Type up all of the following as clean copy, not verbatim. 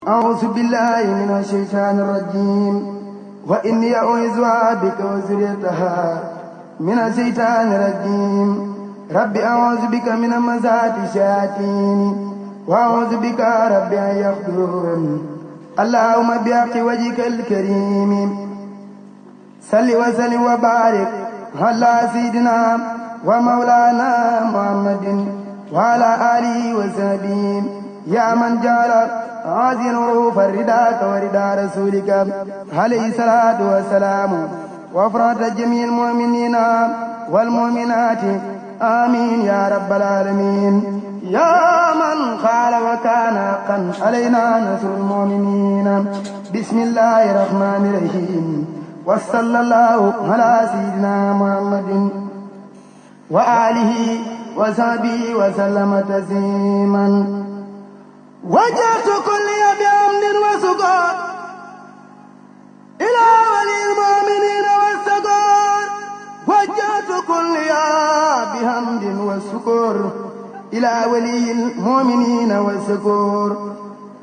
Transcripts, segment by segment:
أعوذ بالله من الشيطان الرجيم وإني أعوذها بك وذريتها من الشيطان الرجيم رب أعوذ بك من همزات الشياطين وأعوذ بك رب أن يحضرون اللهم بحق وجهك الكريم صل وسلم وبارك على سيدنا ومولانا محمد وعلى آله وصحبه يا من جعل هذه الحروف رداك ورداء رسولك عليه الصلاة والسلام وافراد جميع المؤمنين والمؤمنات آمين يا رب العالمين يا من قال وكان حقا علينا نصر المؤمنين بسم الله الرحمن الرحيم وصلى الله على سيدنا محمد وآله وصحبه وسلم تسليما وجهت كلي بحمد وسكور إلى ولي المؤمنين والسكور وجهت كلي بحمد وسكور إلى ولي المؤمنين والسكور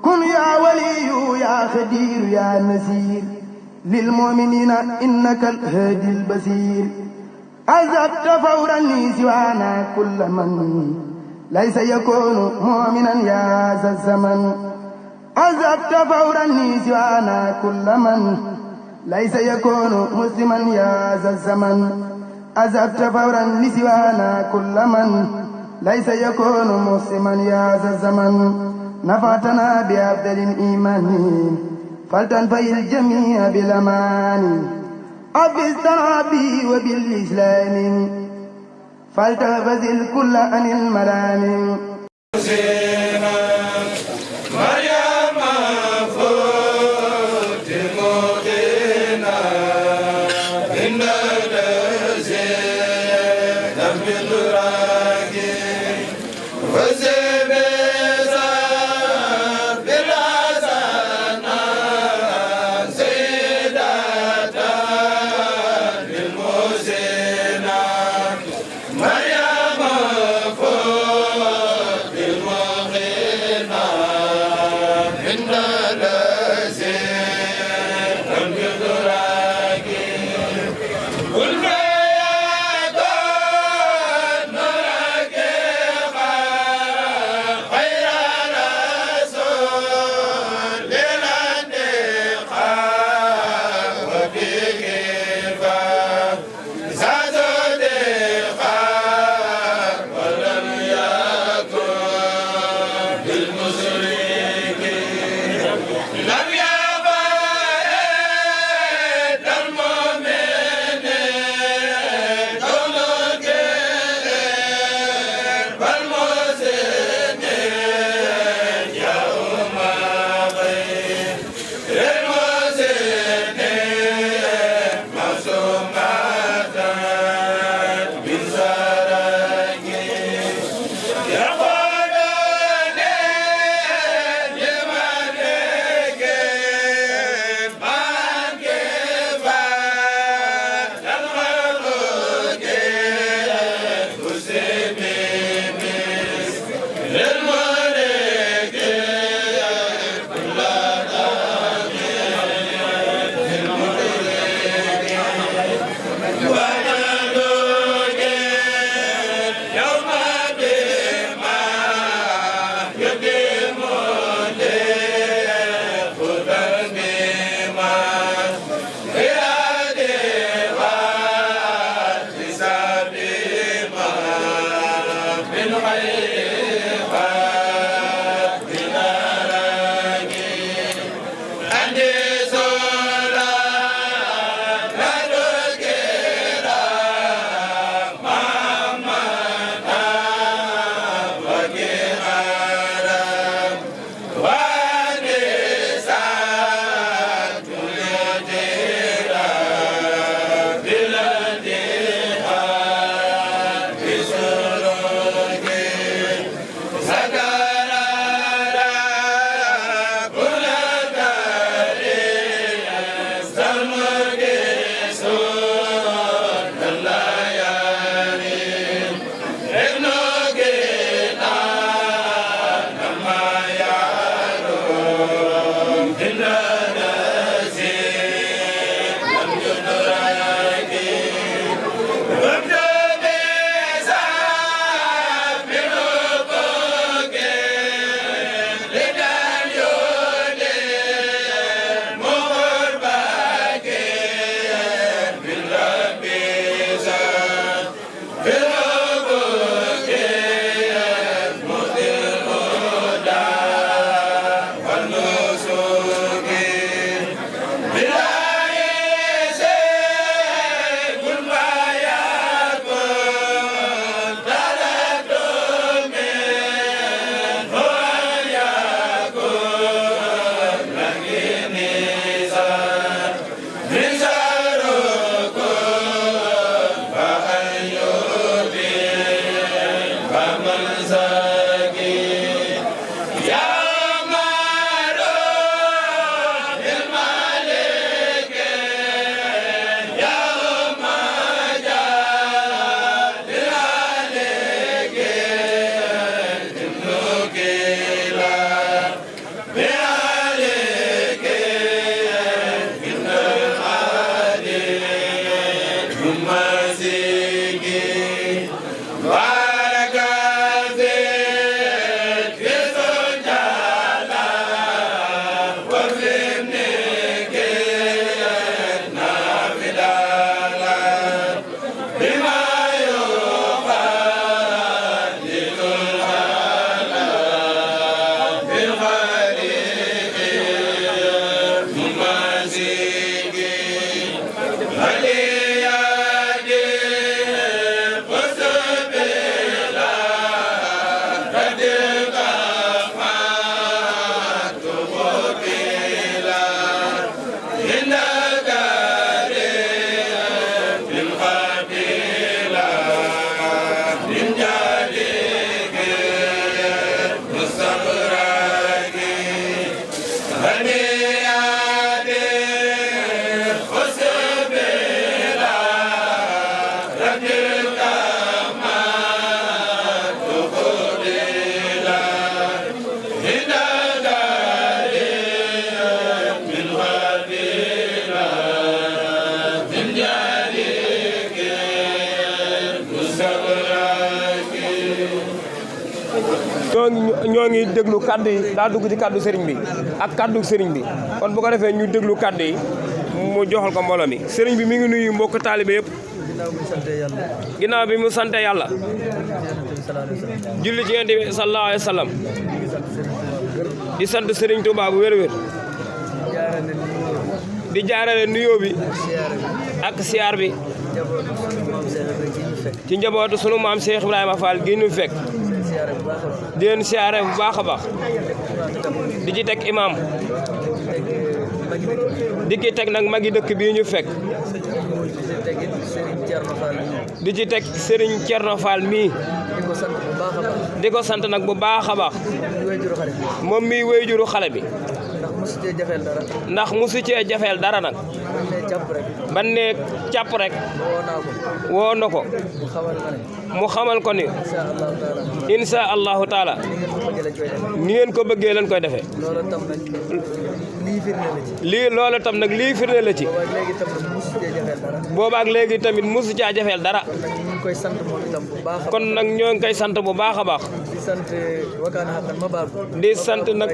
كن يا ولي يا خدير يا نسير للمؤمنين إنك الهادي البصير أذبت فورا لي سوانا كل من ليس يكون مؤمنا يا ذا الزمن أذبت فورا لي سوانا كل من ليس يكون مسلما يا ذا الزمن أذبت فورا لسوانا كل من ليس يكون مسلما يا ذا الزمن نفعتنا بأفضل الإيمان فلتنفي الجميع بالأمان أبستنا بي وبالإسلام فلتغفز الكل عن الملام ñoo ngi déglu kaddu yi daa dugg ci kaddu sëriñ bi ak kaddu sëriñ bi kon bu ko defee ñu déglu kaddu yi mu joxal ko mbooloo mi sëriñ bi mi ngi nuyu mbokk taalibe yëpp ginnaaw bi mu sante yàlla julli ci Yonent bi sallallahu alayhi wa sallam di sant sëriñ Touba bu wér-wér di jaarale nuyoo bi ak siyaar bi ci njabootu sunu maam Cheikh Ibrahima Fall gi ñu fekk di leen siyaare bu baax a baax di ci teg imam di ci teg nag magi dëkk bii ñu fekk di ci teg Serigne Thierno Fall mii di ko sant nag bu baax a baax moom mii wéyjuru xale bi ndax musu cee jafeel dara nag ban ne càpp rek woo na ko mu xamal ko ni insha allahu taala ni ngeen ko bëggee leen koy defee lii loolu tam nag lii firnde la ci boobaak léegi tamit musu caa jafeel dara kon nag ñoo ngi koy sant bu baax a baax di sant nag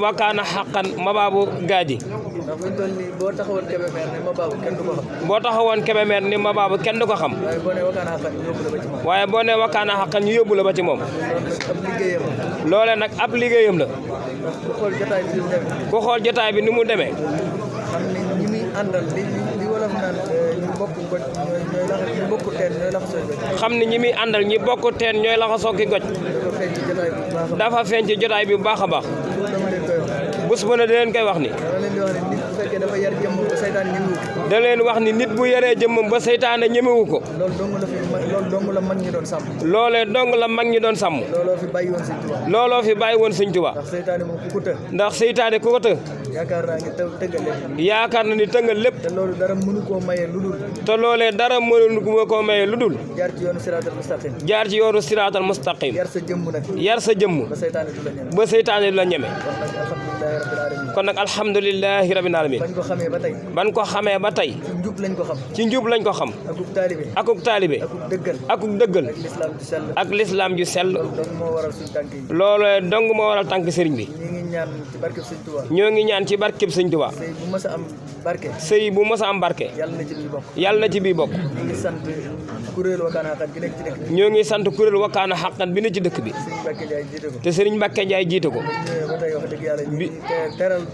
wakaana xaqan mabaabu gaaji boo taxawoon Kébémer ni mabaabu kenn du ko xam waaye boo ne wakaana xaqan ñu yóbbu la ba ci moom loole nag ab liggéeyam la ku xool jotaay bi ni mu demee xam ni ñi muy àndal ñi bokk teen ñooy laxasoo ki goj dafa feeñ ci jotaay bi bu baax a baax bés bu ne da leen koy wax ni da leen wax ni nit bu yaree jëmmam ba seytaane ñemewu ko loolee dong la mag ñi doon sàmm looloo fi bàyyi woon Sëñ Tuubaa ndax seytaane ku ko të yaakaar na ni tëngal lépp te loolee dara mënu koo maye lu dul jaar ci yoonu siraatal mustaqim yar sa jëmm ba seytaane du la ñeme alamin kon nag alhamdulilahi rabbil alamin bañ ko xamee ba tey ban ko xamee ba tey ci njub lañ ko xam ci njub lañ ko xam akuk taalibe akuk dëggal akuk dëggal lislaam ju sell ak lislaam ju sell donc moo waral suñu tànk yi loolu dong moo waral tànk sëriñ bi ñi ngi ñaan ci barkeb sëñ Tuubaa ñoo ngi ñaan ci barkeb sëñ Tuubaa sëy bu mës a am barke sëy bu mos a am barke yàlla na ci biir bokk yàlla na ci bii bokk ñi ngi sant kuréel Wakana Haqqan gi nekk ci dëkk bi ñoo ngi sant kuréel Wakana Haqqan bi ne ci dëkk bi sëñ Mbacke Ndiaye jiite ko te sëriñ Mbacke Ndiaye jiite ko ñëwee ba tey wax dëgg yàlla ñu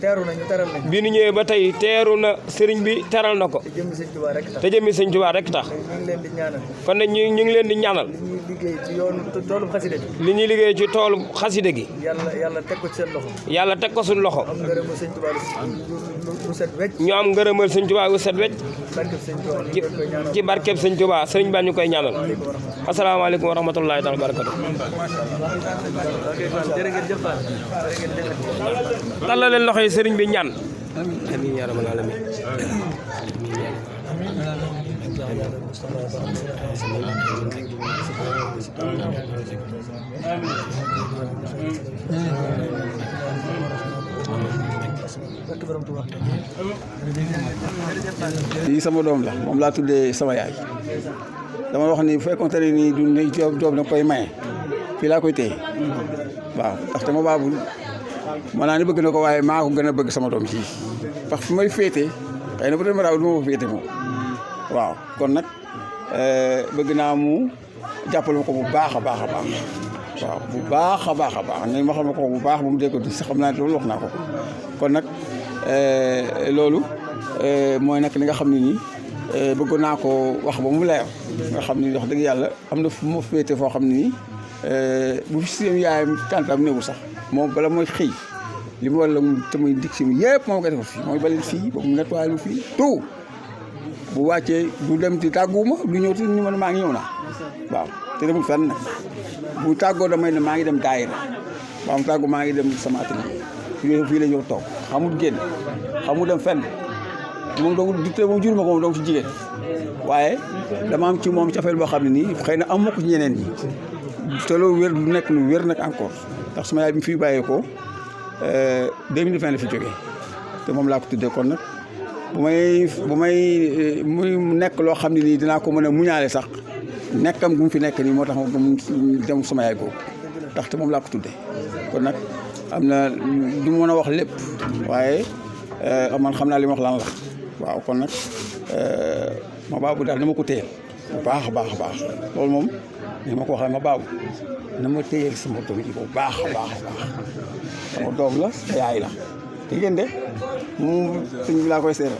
teeru nañu teral nañ bi nu ñëwee ba tey teeru na sëriñ bi teral na ko te jëmmi sëñ Tuubaa rek tax te jëmmi sëñ Tuubaa rek tax ñu ngi leen di ñaanal kon nag ñu ngi leen di ñaanal li ñuy liggéey ci yoonu toolu xasida bi li ñuy liggéey ci toolu xaside gi yàlla teg ko ci seen loxo yàlla teg ko suñu loxo am ngërëmu sëñ Tuubaa lu set wecc ñu am ngërëmal sëñ Tuubaa wu set wecc barkeb sëñ Tuubaa ñu koy ñaanal ci barkeb sëñ Tuubaa sëriñ ba ñu koy ñaanal asalaamaaleykum wa rahmatullahi taala wa barakatu jërë ngeen jëf Fall jërë ngeen jëf tàllal leen loxo yi sëriñ bi ñaan amiin yaa rabbal alamin lii sama doom la moom laa tuddee sama yaay dama wax ni bu fekkoon ne nii du ne doom da koy maye fii laa koy téye waaw ndaxte ma baabul ma naa ni bëgg na ko waaye maa ko gën a bëgg sama doom ci parce que fi may féete xëy na bu dee ma raaw du ma fa féete moom waaw kon nag bëgg naa mu jàppale ma ko bu baax a baax a baax waaw bu baax a baax a baax ne ma xam ko bu baax ba mu dégg ko sax xam naa ne loolu wax naa ko kon nag loolu mooy nag li nga xam ne nii bëggoon naa ko wax ba mu leer nga xam ni wax dëgg yàlla am na fu ma féete foo xam ne nii bu fi seen yaayam tàntam néewu sax moom bala mooy xëy li mu war la te muy dig si mu yëpp moom koy defar fii mooy balil fii ba mu nettoyé lu fii tout bu wàccee du dem ci tàgguwuma du ñëw te ñu mën maa ngi ñëw naa waaw te demul fenn nag bu tàggoo damay ne maa ngi dem daayira waaw mu tàggoo maa ngi dem sama atelier fii la ñëw toog xamul génn xamul dem fenn moom donc di te moom jur ma ko moom donc ci jigéen waaye dama am ci moom cafeel boo xam ne nii xëy na am ma ko ci ñeneen ñi te loolu wér du nekk lu wér nag encore ndax sama yaay bi mu fi bàyyeekoo 2020 la fi jógee te moom laa ko tuddee kon nag bu may muy nekk loo xam ne nii dinaa ko mën a muñaale sax nekkam gu mu fi nekk nii moo tax ma dem sama yaay googu ndaxte moom laa ko tuddee kon nag am na du mën a wax lépp waaye man xam naa li ma wax lan la waaw kon nag ma baabu daal na ma ko téyel bu baax a baax a baax loolu moom ni ma ko waxee ma baabu na ma téyel sama doom ji bu baax a baax a baax sama doom la sa yaay la te ngeen de moom sëñ bi laa koy seeral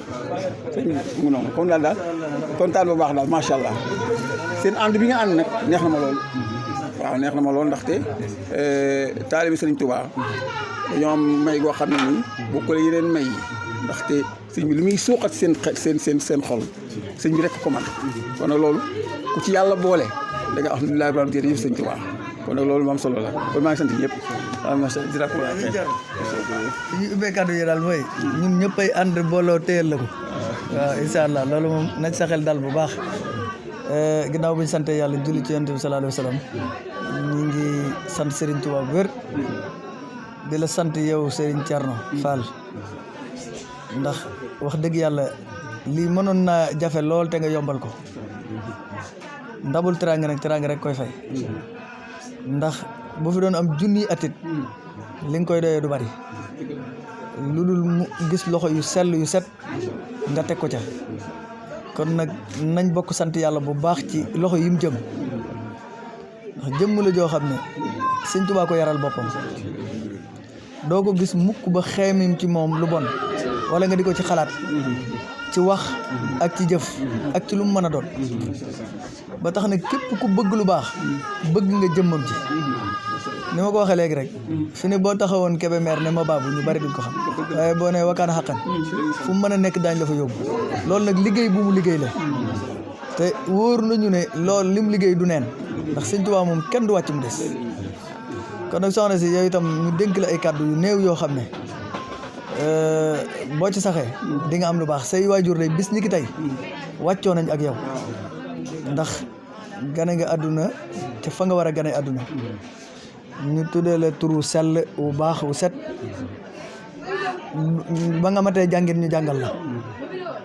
sëñ bi mu noonu comme daal kontaan bu baax daal macha allah seen ànd bi nga ànd nag neex na ma lool waaw neex na ma lool ndaxte taalibi sëriñ Tuubaa dañoo am may goo xam ne nii bokkul yeneen may yi ndaxte sëñ bi li muy suuxat seen xol sëñ bi rek ko man kon nag loolu ku ci yàlla boole da nga alhamdulilah rabbil alamin yëf sëñ Tuubaa kon nag loolu moom solo la kon maa ngi sant ñëpp waaw macha allah fi ñu ubbee kàddu yi daal mooy ñun ñëppay ànd booloo téyel la ko waaw incha allah loolu moom nañ sa xel dal bu baax ginnaaw bi ñu sante yàlla julli ci yonent bi sallallahu alayhi wa sallam ñu ngi sant Serigne Touba bu wér di la sant yow Serigne Thierno Fall ndax wax dëgg yàlla lii mënoon naa jafe lool te nga yombal ko ndabul teraanga nag teraanga rek koy fay ndax bu fi doon am junniy atit li nga koy doyee du bari lu dul mu gis loxo yu sell yu set nga teg ko ca kon nag nañ bokk sant yàlla bu baax ci loxo yi mu jëm ndax jëmm la joo xam ne Sëñ Tuubaa ko yaral boppam doo ko gis mukk ba xeemim ci moom lu bon wala nga di ko ci xalaat ci wax ak ci jëf ak ci lu mu mën a doon ba tax na képp ku bëgg lu baax bëgg nga jëmmam ci ni ma ko waxee léegi rek fi ne boo taxawoon Kébémer ne ma baabu ñu bari duñ ko xam waaye boo ne Wakana Haqqan fu mu mën a nekk daañ la fa yóbbu loolu nag liggéey bu mu liggéey la te wóor nañu ne loolu lim liggéey du neen ndax Sëñ Tuubaa moom kenn du wàcc mu des kon nag soxna si yow itam ñu dénk la ay kàddu yu néew yoo xam ne boo ci saxee di nga am lu baax say waajur lay bis ni ki tey wàccoo nañ ak yow ndax gane nga àdduna te fa nga war a gane àdduna ñu tuddee la turu sell wu baax wu set ba nga matee jàngit ñu jàngal la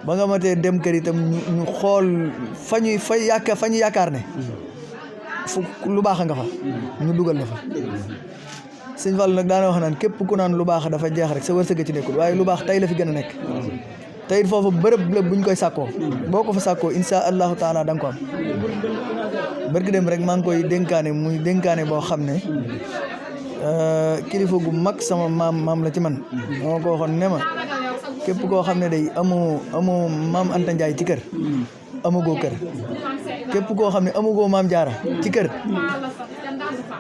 ba nga matee dem kër itam ñu xool fa ñu yaakaar ne fu lu baax nga fa ñu dugal la fa sëñ Fall nag daana wax naan képp ku naan lu baax dafa jeex rek sa wërsëg ci nekkul waaye lu baax tey la fi gën a nekk tey foofu bërëb la buñ koy sàkkoo boo ko fa sàkkoo insha allahu taala da nga ko am barki dem rek maa ngi koy dénkaane muy dénkaane boo xam ne kilifa gu mag sama maam la ci man moo ko waxoon ne ma képp koo xam ne day amoo maam Anta Ndiaye ci kër amagoo kër képp koo xam ne amagoo maam Jaara ci kër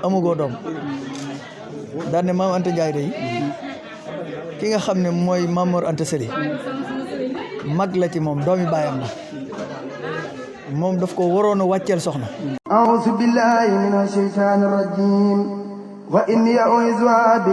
amagoo doom daan ne maam Anta Ndiaye day ki nga xam ne mooy Maam Mor Anta Sali mag la ci moom doomi baayam la moom daf ko waroon a wàcceel soxna a'uuzu billahi minash shaytaanir rajiim wa inni u'iizuha